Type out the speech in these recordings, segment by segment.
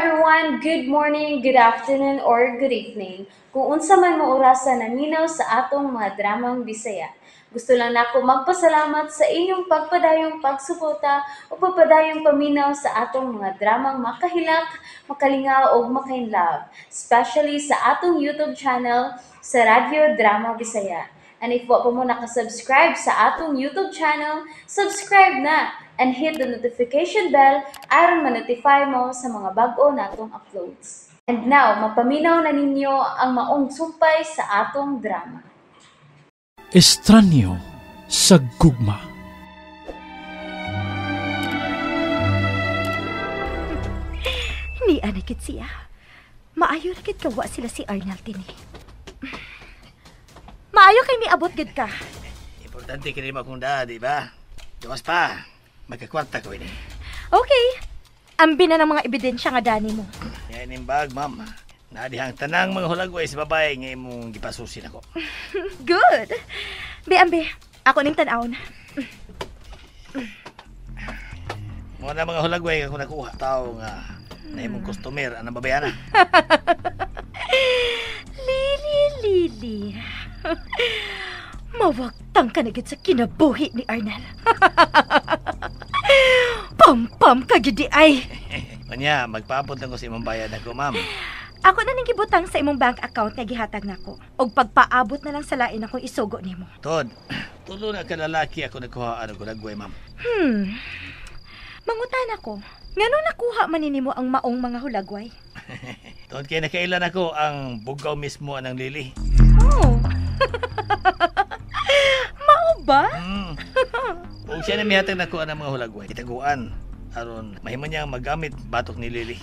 everyone! Good morning, good afternoon, or good evening. Kung unsa man mo orasa naminaw sa atong mga dramang Bisaya. Gusto lang nako magpasalamat sa inyong pagpadayong pagsuporta o pagpadayong paminaw sa atong mga dramang makahilak, makalingaw o makainlove, especially sa atong YouTube channel sa Radyo Drama Bisaya. And if wa pa mo nakasubscribe sa atong YouTube channel, subscribe na and hit the notification bell aron ma-notify mo sa mga bag-o natong uploads. And now, mapaminaw na ninyo ang maong sumpay sa atong drama. Estranyo sa gugma. Ni anakit siya. Maayo ra gid kawa sila si Arnel tini. Maayo kay miabot gid ka. Importante kini mo akong daa, di ba? Gawas pa, magkakwarta ko ini. Okay. Ambi na ng mga ebidensya nga dani mo. Yan yung bag, ma'am. Nadihang tanang mga hulagway sa babae nga imong gipasusin ako. Good. Be, ambi. Ako ning tan-awon. Mga na mga hulagway ako nakuha. Tao nga na imong customer anang babae na. Lili, Lili. Mawagtang ka na gid sa kinabuhi ni Arnel. Pam-pam ka gidi ay. Kanya, magpaabot lang ko sa imong bayad ako, ma'am. Ako na ning gibutang sa imong bank account nga gihatag nako. Og pagpaabot na lang sa lain akong isugo nimo. Tod, tulo na ka lalaki ako nagkuha ano hulagway, ma'am. Mangutan ako. Ngano nakuha man nimo ang maong mga hulagway? Tod kay nakailan ako ang bugaw mismo anang Lili. Oh. Mao ba? Ug siya na mihatag nako ang mga hulagway. Itaguan aron mahimo niyang magamit batok ni Lili.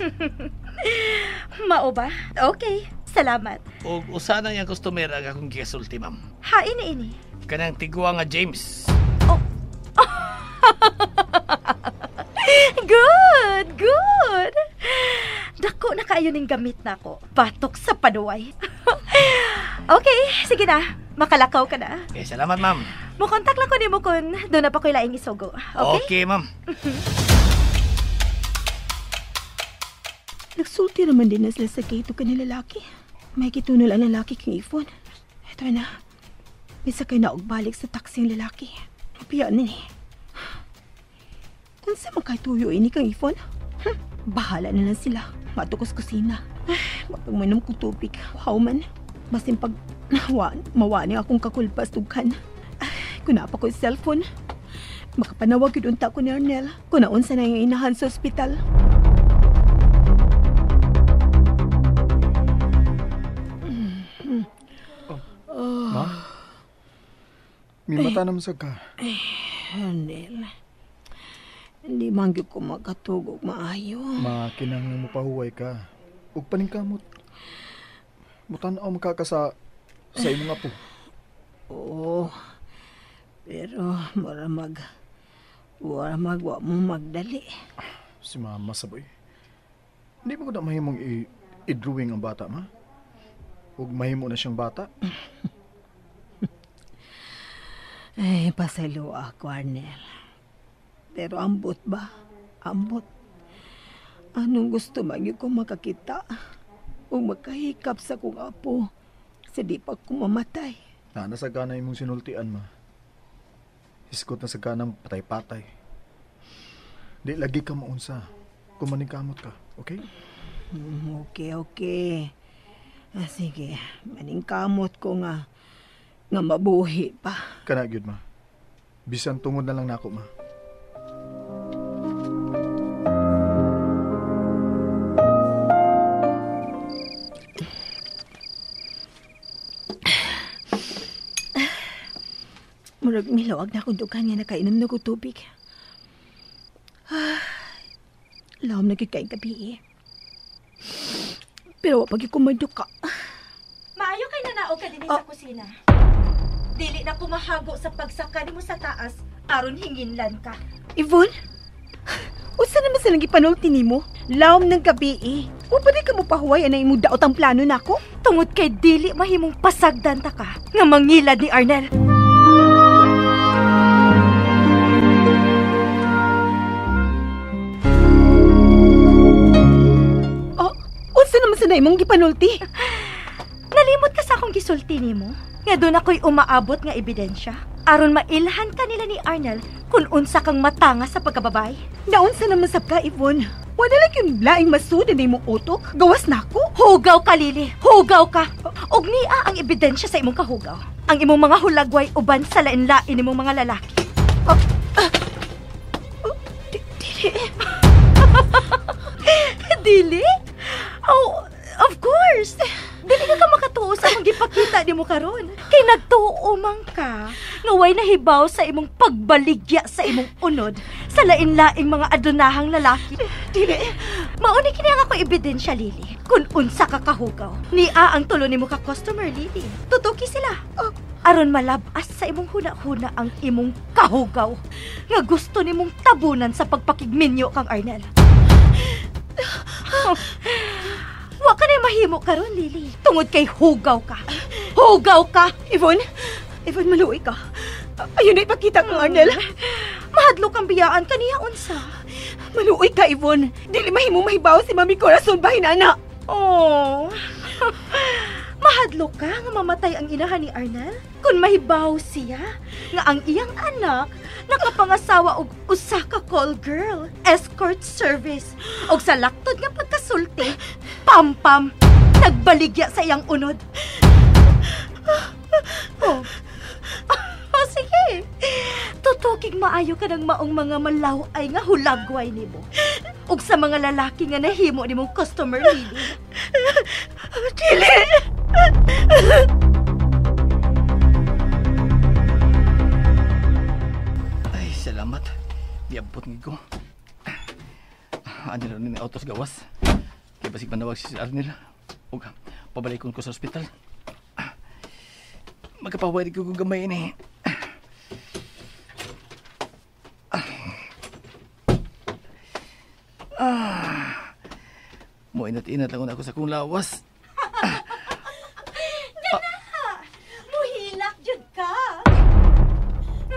Mao ba? Okay, salamat. Ug usa na niyang customer ang akong gisulti, ma'am. Ha, ini ini. Kanang tiguang nga James. Oh. Good, good. Dako na kaayo ning gamit nako. Batok sa panuway. Okay, sige na. Makalakaw ka na. Okay, salamat, ma'am. Mukontak lang ko nimo kun doon na pa ko'y laing isugo. Okay? Okay, ma'am. Nagsulti naman din na sila sa gate o kanila lalaki. May kitunol ang lalaki kang ifon. Ito na. May sakay na og balik sa taxi ang lalaki. Mapiya na ni. Unsa man kay tuyo ini kang ifon? Bahala na lang sila. Matukos kusina. Mapagmanom ko tubig. How man. Basin pag mawa niya akong kakulpas tugkan. Kuna pa ko cellphone. Makapanawag yun unta ko ni Arnel. Kuna unsa na yung inahan sa ospital. Oh, ma? May mata naman sa ka. Ay, Arnel. Hindi man gyud ko makatugog maayo. Ma, kinahanglan mo pahuway ka. Ug paningkamot. Mutan-aw makaka sa imong apo. Oo. Pero mura mag wa mo magdali. Si mama saboy. Hindi mo ko na mahimong i-drawing ang bata, ma? Ug mahimo na siyang bata. Ay, pasaylo ako, Arnel. Pero ambot ba? Ambot. Anong gusto man yun kung makakita? O makahikap sa kong apo sa di pa ko mamatay. Nasa gana imong sinultian, ma. Hiskot na sa ganang patay-patay. Di lagi ka maunsa. Kung maningkamot ka, okay? Okay, okay. Ah, sige, maningkamot ko nga mabuhi pa. Kana gyud, ma. Bisan tungod na lang nako, ma. Murag milawag na akong dugan nga nakainom na ko tubig. Ah, lawom na gyud kayong gabi eh. Pero wag pag kumaduka. Maayo kay nanaog ka dinhi sa kusina. Dili na kumahago sa pagsaka nimo sa taas aron hinginlan ka. Yvonne, unsa naman silang gipanulti nimo? Lawom ng gabi eh. O pa di ka mo pahuway anay imong daot ang plano nako? Tungod kay dili mahimong pasagdan ta ka nga mangilad ni Arnel. Imong gipanulti. Nalimot ka sa akong gisulti nimo? Nga doon ako'y umaabot nga ebidensya. Aron mailhan ka nila ni Arnel kung unsa kang matanga sa pagkababay. Naunsa naman sab ka, Yvonne. Wala lang yung laing masud na imong utok. Gawas na ako. Hugaw ka, Lily. Hugaw ka. Og niya ang ebidensya sa imong kahugaw. Ang imong mga hulagway uban sa lain-lain imong mga lalaki. Dili. Dili? Oh, of course. Dili ka makatuo sa akong gipakita nimo karon. Kay nagtuo man ka nga way nahibaw sa imong pagbaligya sa imong unod sa lain-laing mga adunahang lalaki. Dili. Mao ni kini ang ako ebidensya, Lily. Kung unsa ka kahugaw. Nia ang tulo nimo ka customer, Lily. Tutuki sila. Aron malab-as sa imong huna-huna ang imong kahugaw nga gusto nimong tabunan sa pagpakigminyo kang Arnel. Wa ka na mahimo karon, Lily. Tungod kay hugaw ka. Hugaw ka! Yvonne, Yvonne, maluoy ka. Ayun na ipakita kang Arnel. Mahadlok ang biyaan kaniya unsa. Maluoy ka, Yvonne. Dili mahimo mahibaw si Mami Corazon bahin ana. Oh. Mahadlok ka nga mamatay ang inahan ni Arnel? Kung mahibaw siya nga ang iyang anak nakapangasawa og usa ka call girl, escort service, og sa laktod nga pagkasulti, pam-pam, nagbaligya sa iyang unod. Oh. Oh, sige. Tutukig maayo ka ng maong mga malaw-ay nga hulagway nimo. Ug sa mga lalaki nga nahimo nimong customer, Lily. Dili! Ay, salamat. Diabot ngid ko. Ano na ni autos gawas. Kay basig manawag si Arnel. Ug pabalikon ko sa ospital. Magkapaway ko kung gamay ni. Mo inat-inat lang ako sa kong lawas. Muhilak jud ka.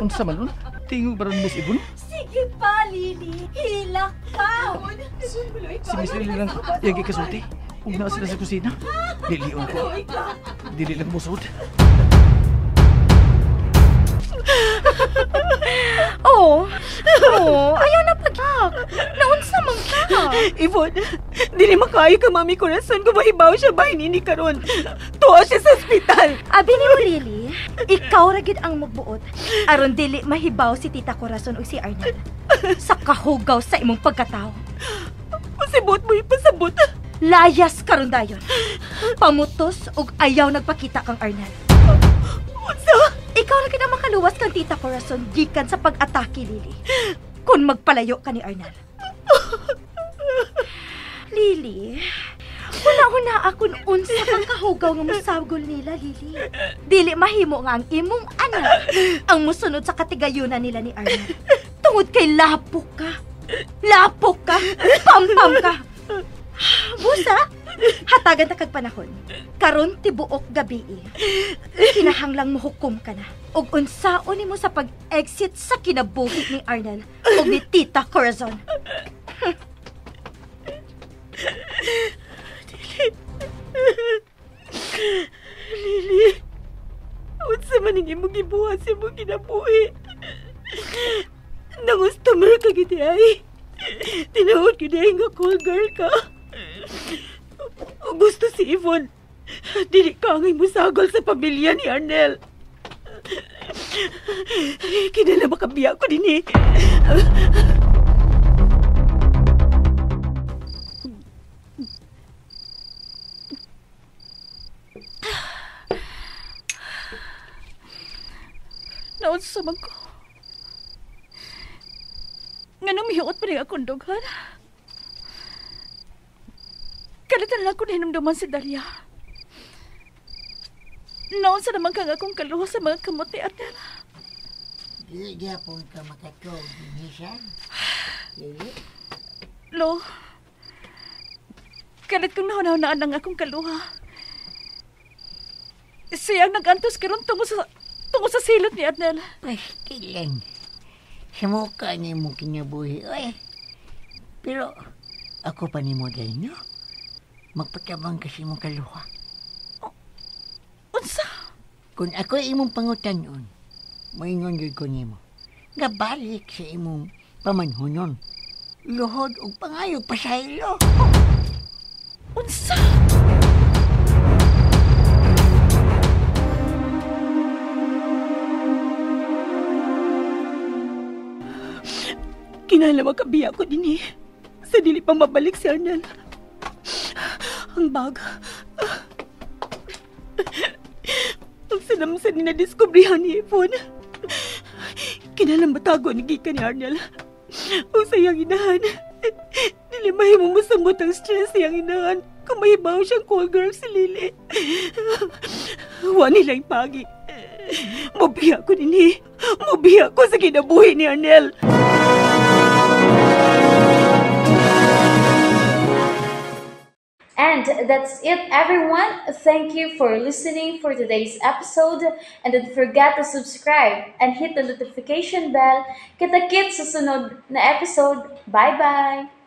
Unsa man nun? Tingog ba ron Miss Ibon? Sige pa, Lily. Hilak pa. Si Miss Lily lang iyang gikasulti. Ug naa sila sa kusina. Dilion ko. Dili lang musod. Oh. Oh, ayaw na pagak. Naunsa man ka? Yvonne, dili makaayo ka Mami Corazon kung mahibaw siya bahin ini karon. Tuwa siya sa ospital. Abi nimo, Lily, ikaw ra gid ang magbuot aron dili mahibaw si Tita Corazon ug si Arnel sa kahugaw sa imong pagkatao. Pasabot mo ipasabot. Layas karon dayon. Pamutos ug ayaw nagpakita kang Arnel. Unsa? Ikaw ra gid ang makaluwas kang Tita Corazon gikan sa pag-atake, Lily. Kung magpalayo ka ni Arnel. Lily, huna-huna akong unsa kang kahugaw nga mosagol nila, Lily. Dili mahimo nga ang imong anak ang musunod sa katigayunan nila ni Arnel. Tungod kay lapok ka. Lapok ka. Pampam ka. Busa, hatagan ta kag panahon. Karon tibuok gabi. Kinahanglang mohukom ka na. Ug unsaon nimo sa pag-exit sa kinabuhi ni Arnel ug ni Tita Corazon. Lily, unsa man ang imong gibuhat sa imong kinabuhi? Nangustomer ka gid ay. Tinuod gid ay nga call girl ka. Gusto si Yvonne. Dili ka ang musagol sa pamilya ni Arnel. Kinala makabiya ko din eh. Naunsa man ko. Nganong mihuot pa rin akong dughan? Kalitan lang ko nahinumduman si Dalia. Naunsa naman kang akong kaluha sa mga kamot ni Arnel. Dili gyapon ka makatuog dinhi. Dili. Lo, kalit kong nahunahunaan ang akong kaluha. Siya ang nag-antos karon tungo sa silot ni Arnel. Pastilan. Sa mukha ni mo kinabuhi, oy. Pero ako pa ni mo dahil, no? Magpatabang kasi imong kaluha. Unsa? Kung ako imong pangutanon, moingon gyud ko nimo. Nga balik sa imong pamanhunon. Luhod og pangayog pasaylo. Unsa? Kinahanglan makabiya ko din eh. Sa dili pa mabalik si Arnel. Ang bag. Ang sanamsan ni nadiskubrihan ni Ipon. Kinahanglan matago ni gikan ni Arnel. O sa iyang inahan. Dili mahimo mosamot ang stress sa iyang inahan kung mahibaw siyang call girl si Lily. Wa nila yung pagi. Mubiya ko dinhi. Mubiya ko sa kinabuhi ni Arnel. And that's it, everyone. Thank you for listening for today's episode. And don't forget to subscribe and hit the notification bell. Kita-kits sa sunod na episode. Bye-bye!